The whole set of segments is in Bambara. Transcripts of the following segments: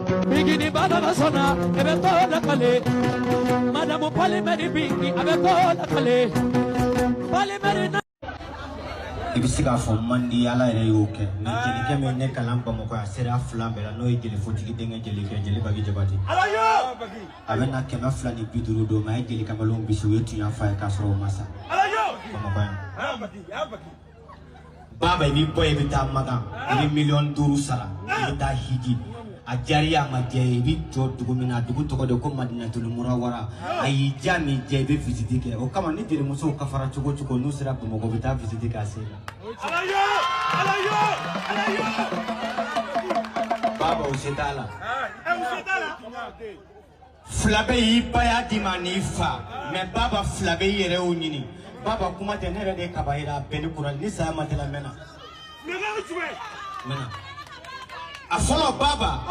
Bigini baba sɔnna e bɛ to lakale Madamu Palimɛri Bingi a bɛ to lakale Palimɛri na. I bɛ se k'a fɔ man di Ala yɛrɛ y'o kɛ ni jelikɛ min ne kalan Bamakɔ a sera fila bɛɛ la n'o ye jelifotigi denkɛ jelikɛ jeli Bagi Jabate a bɛ na 250 don ma a ye jeli kamalenw bisi u ye tunya fa ye k'a sɔrɔ u ma sa Bamakɔ yan. Baba i bɛ bɔ i bɛ taa Makan i bɛ 5 miliyɔn sara i bɛ taa hiji a diyara i ye a ma diya i ye i bɛ jɔ dugu min na dugu tɔgɔ de ko Madinatul Munawwara a y'i diya m'i diya i bɛ visite kɛ o kama ni jelimusow kafara cogo cogo n'u sera Bamakɔ u bɛ taa visite kɛ a sen na. Baba o se t'a la. Fila bɛ y'i ba y'a d'i ma n'i fa mais baba fila bɛ i yɛrɛ y'o ɲini baba kuma tɛ ne yɛrɛ de ye kaba yira a bɛɛ ni kuran ni saya ma teli a mɛnna. Mɛnna. A fɔlɔ baba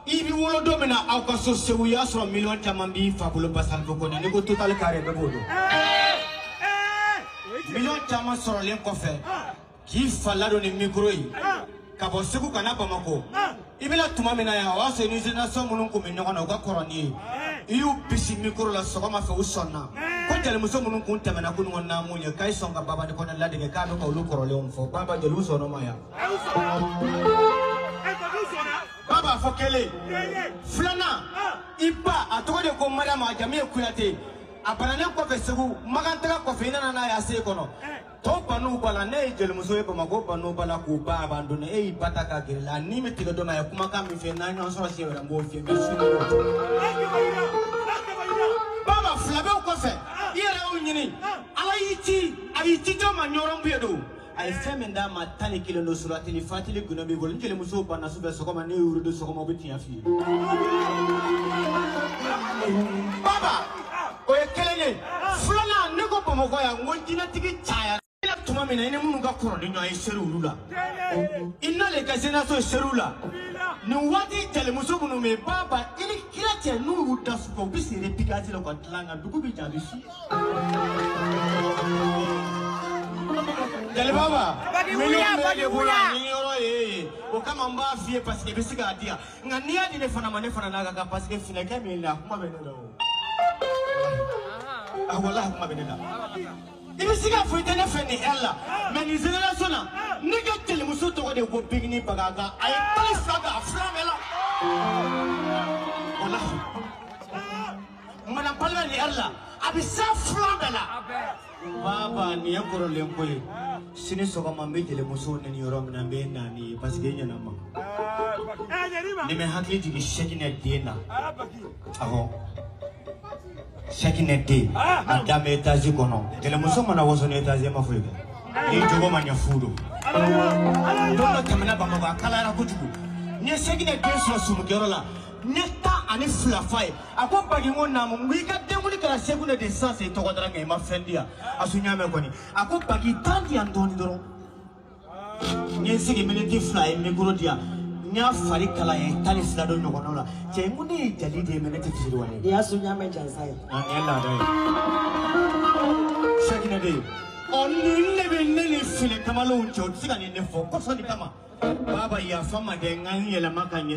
i bɛ wolo don min na aw ka so Segu i y'a sɔrɔ miliyɔn caman b'i fa bolo basalifo ko n'i ko total carré bɛɛ b'o dɔn. Miliyɔn caman sɔrɔlen kɔfɛ k'i fa ladon ni micro ye ka bɔ Segu ka na Bamakɔ i bɛna tuma min na yan o y'a sɔrɔ ni génération minnu kun bɛ ɲɔgɔn na u ka kɔrɔ n'i ye i y'u bisi micro la sɔgɔma fɛ u sɔnna ko jelimuso minnu kun tɛmɛna kunun naamu ye k'a ye sɔn ka Baba ni Kɔnɛ ladege k'a bɛ ka olu kɔrɔlenw fɔ baba jeliw sɔnn'o ma yan. Baba fɔ kelen filanan i ba a tɔgɔ de ko Mariama a jamu ye Kuyate a bananen kɔfɛ Segu Makan taga kɔfɛ i nana n'a ye ACI kɔnɔ tɔw ban'u ba la ne ye jelimuso ye Bamakɔ ban'u ba la k'u ba abandonné e y'i ba ta k'a gɛrɛ la ni bɛ tigɛ dɔ ma a ye kumakan min fɛ n'an ɲɔgɔn sɔrɔ siɲɛ wɛrɛ n b'o f'i ye mais su baba fila bɛɛ kɔfɛ i yɛrɛ y'o ɲini Ala y'i ci a y'i ci jɔn ma ɲɔrɔn buye don a ye fɛn min d'a ma 11 don suratili fatili gundo b'i bolo ni jelimuso banna sufɛ sɔgɔma n'e y'u don sɔgɔma u bɛ tiɲɛ f'i ye baba o ye kelen ye filanan ne ko Bamakɔ yan n ko jinɛtigi cayara tuma min na i ni minnu ka kɔrɔ ni ɲɔgɔn ye seri olu la i nalen ka génération ye seri la nin waati jelimuso minnu bɛ yen baba i ni kira cɛ n'u y'u da sufɛ u bɛ siri pikasi la u ka dilan kan dugu bɛ jɛ a bɛ fi. Jeli baba miliyɔn bɛ de bolo a ɲiniyɔrɔ ye o kama n b'a f'i ye parce que i bɛ se k'a di yan nka n'i y'a di ne fana ma ne fana n'a ka kan parce que finɛkɛ min na a kuma bɛ ne la o a walahi a kuma bɛ ne la. I bɛ se k'a fɔ i tɛ ne fɛ nin heure la mais nin génération na ne ka jelimuso tɔgɔ de ko Bigini Bagaga a ye 12 kɛ a fila bɛɛ la walahi madame Palmer nin heure la a bɛ se a fila bɛɛ la baba nin ye kɔrɔlen ko ye sini sɔgɔma n bɛ jelimuso nɛni yɔrɔ min na n bɛ na n'i ye parce que e ɲɛna ma ni bɛ hakili jigin Sɛkinɛ den na awɔ Sɛkinɛ den a dan bɛ étage kɔnɔ jelimuso mana waso ni étage ma foyi kɛ n'i jogo ma ɲɛ fu don don dɔ tɛmɛna Bamakɔ a kalayara kojugu n ye Sɛkinɛ den sɔrɔ sumukɛyɔrɔ la n ye 12 f'a ye a ko Bagi n ko naamu n ko i ka denkuli kɛra Segu ne de sisan i tɔgɔ dara nka i ma fɛn di yan a su ɲaamɛ kɔni a ko Bagi 10 di yan dɔɔni dɔrɔn n ye n sigi miniti 2 ye micro di yan n y'a fari kala ye 12 don ɲɔgɔnnaw la cɛ n ko ne ye jali de ye mais ne tɛ fitiriwale ye. I y'a su ɲaamɛ jansa ye. A nin ye laada ye Sɛkinɛ de ɔ nin de bɛ ne ni fili kamalenw cɛ o tɛ se ka nin de fɔ kɔsɔn nin kama baba yafa ma dɛ n ka n yɛlɛma ka ɲɛ.